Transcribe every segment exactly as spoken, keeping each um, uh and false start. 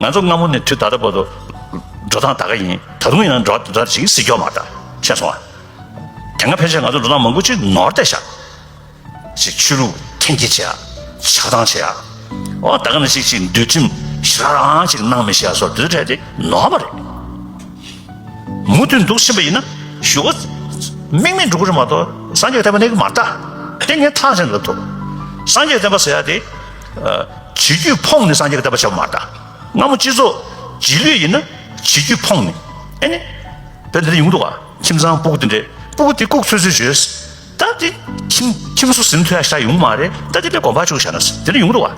ང་ཚོ་སྔ་མོ་ནས་དུས་ད་ལྟ་བར་དུ་འགྲོ་སྟངས་ད་ག་ཡིན། ད་དུང་ཡང་འགྲོ་འགྲོ་ཞིག་སྲིད་སྐྱོ་མ་ད་ཤེས་སོང་ཨ། དེ་སྔ་ཕལ་ཆེར་ང་ཚོ་འགྲོ་སྟངས་མང་པོ་ཅིག་ནོར་བསྡད་ཤག་ཅིག་ཆོས་ལུགས་འཐེན་འཁྱེར་བྱེད་ཡ། ཆགས་སྡང་བྱེད་ཡ། འོ་ད་ག་ནང་བཞིན་ཅིག་འདུལ་ཁྲིམས་ཞེ་དྲག་རང་ཅིག་གནང་མི་ཤེས་ཡ་སོགས་འདི་ཚོ་གྲས་དེ་ནོར་བ་རེད། མུ་མཐུད་འདུག་ཕྱིན་པ་ཡིན་ན་ཞུ་བ་དམིགས་མེད་འགྲོ་གི་རེད་མ་གཏོགས་སངས་རྒྱས་བསྟན་པ་གནས་ཀྱི་མ་རེད་ད། དེ་ངས་ཐག་བཅད་ནས་ལབ་ཐུབ། སངས་རྒྱས་བསྟན་པ་ཟེར་ཡ་དེ་ཨ། བྱེད་རྒྱུད་ཕོངས་ནས་སངས་རྒྱས་ཀྱི་བསྟན་པ་བྱས་པ་མ་རེད་ད། སྔ་མོ་སྤྱི་ཚོགས་རྗེས་ལུས་ཡིན་ན་བྱེད་རྒྱུད་ཕོངས་ནས་ཨེ་ནི། དཔེ་འདི་འདྲ་ཡོང་འདུག་ག་ཁྱིམ་ཚང་སྤུ་གུ་དེ་འདྲས་སྤུ་གུ་དེ་ལྐུགས་ཚོད་ཚོད་བྱོས། ད་དེ་ཁྱིམ་ཁྱིམ་སོ་ཟིན་ཐུབ་ཡ་ཞིག་ཡོང་མ་རེད། ད་དེ་ལས་གོམ་པ་བཅུག་བཞག་ན་དེ་འདྲ་ཡོང་འདུག་ག་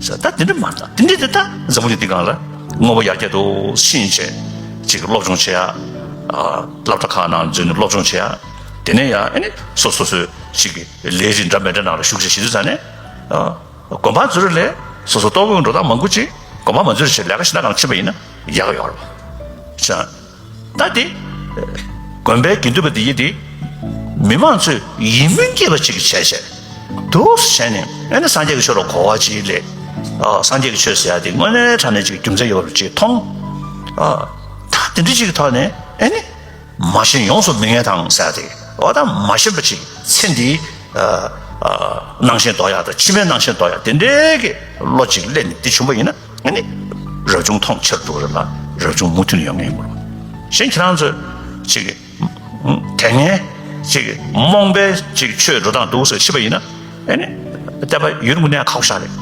ས་ད་དེ་འདྲ་མ་ད་དེ་འདྲ་དེ་ད་འཛམ་བུ་གླིང་འདི་སྒང་ལ་དངོས་པོ་ཡར་རྒྱས་འདུག་ཕྱིན་ཆད་ཅིག་སློབ་སྦྱོང་བྱེད་ཡ། ཨ། སློབ་གྲྭ་ཁག་ནང་འཛུལ་ནས་སློབ་སྦྱོང་བྱེད་ཡ། དེ་ནས་ཡང་ཨེ་ནི་སོ་སོ་སོའི་ཅིག་གི་ལས་རིགས་འདྲ་མི་འདྲ་ནང་ལ་ཞུགས་བྱས་བྱེད་དུས་ཙང་ནས། ཨ། གོམ་པ་འཛུལ་ལས་སོ་སོ་ལྟོ་གོས་འགྲོ་སྟངས་མང་པོ་ཅིག་གོམ་པ་མ་འཛུལ་བྱས་ལས་ཀ་ཞིག་ལ་གང་ཕྱིན་པ་ཡིན་ན་ཡག་ཡོད་རེད་པ། ད་དེ་དགོན་པའི་དགེ་འདུན་པ་འདི་ཡིན་ཏེ། མི་མང་ཚོས་ཡིད་སྨོན་སྐྱེས་པ་ཅིག་བྱས་བྱས། འདུག་བྱས་ནས་ཨེ་ནི་སངས་རྒྱས་ཀྱི་ཆོས་ལ་གོ་བ་ཅིག་སླེབས། ཨ། སངས་རྒྱས་ཀྱི་ཆོས་ཟེར་ཡ་དེ་དངོས་གནས་དྲང་གནས་ཅིག་རྒྱུ་མཚན་ཡོད་པ་ཅིག་མཐོང་། ཨ། ད་དེ་འདྲ་ཅིག་གི་ཐོག་ནས་ཨེ་ནི་མ་ཞེན་ཡོངས་སུ་མི་ངེས་དང་ཟེར་ཡ་དེ། འོ་ད་མ་ཞེན་པ་ཅིག་ཚེ་འདིའི་ཨ། ཨ། སྣང་ཞེན་ལྡོག་ཡ་དང་ཕྱི་མའི་སྣང་ཞེན་ལྡོག་ཡ་དེ་འདྲའི་གི་བློ་ཅིག་སླེབས་ནས་དེ་བྱུང་པ་ཡིན་ན། ཨ་ནི་རབ་བྱུང་མཐོང་ཆེར་འགྲོ་རེད་ལ་རབ་བྱུང་མུ་མཐུད་ཡོང་ངེས་ཡིན་པ་རེད། གཞན་ཁྱེད་རང་ཚོས་ཅིག་དེ་སྔའི་ཅིག་རྨོངས་པའི་ཅིག་ཆོས་འགྲོ་སྟངས་འདུག་ཟེར་ཤེས་པ་ཡིན་ན། ཨ་ནི་བསྟན་པ་ཡུན་རིང་པོ་གནས་ཁག་པོ་ཞིག་རེད།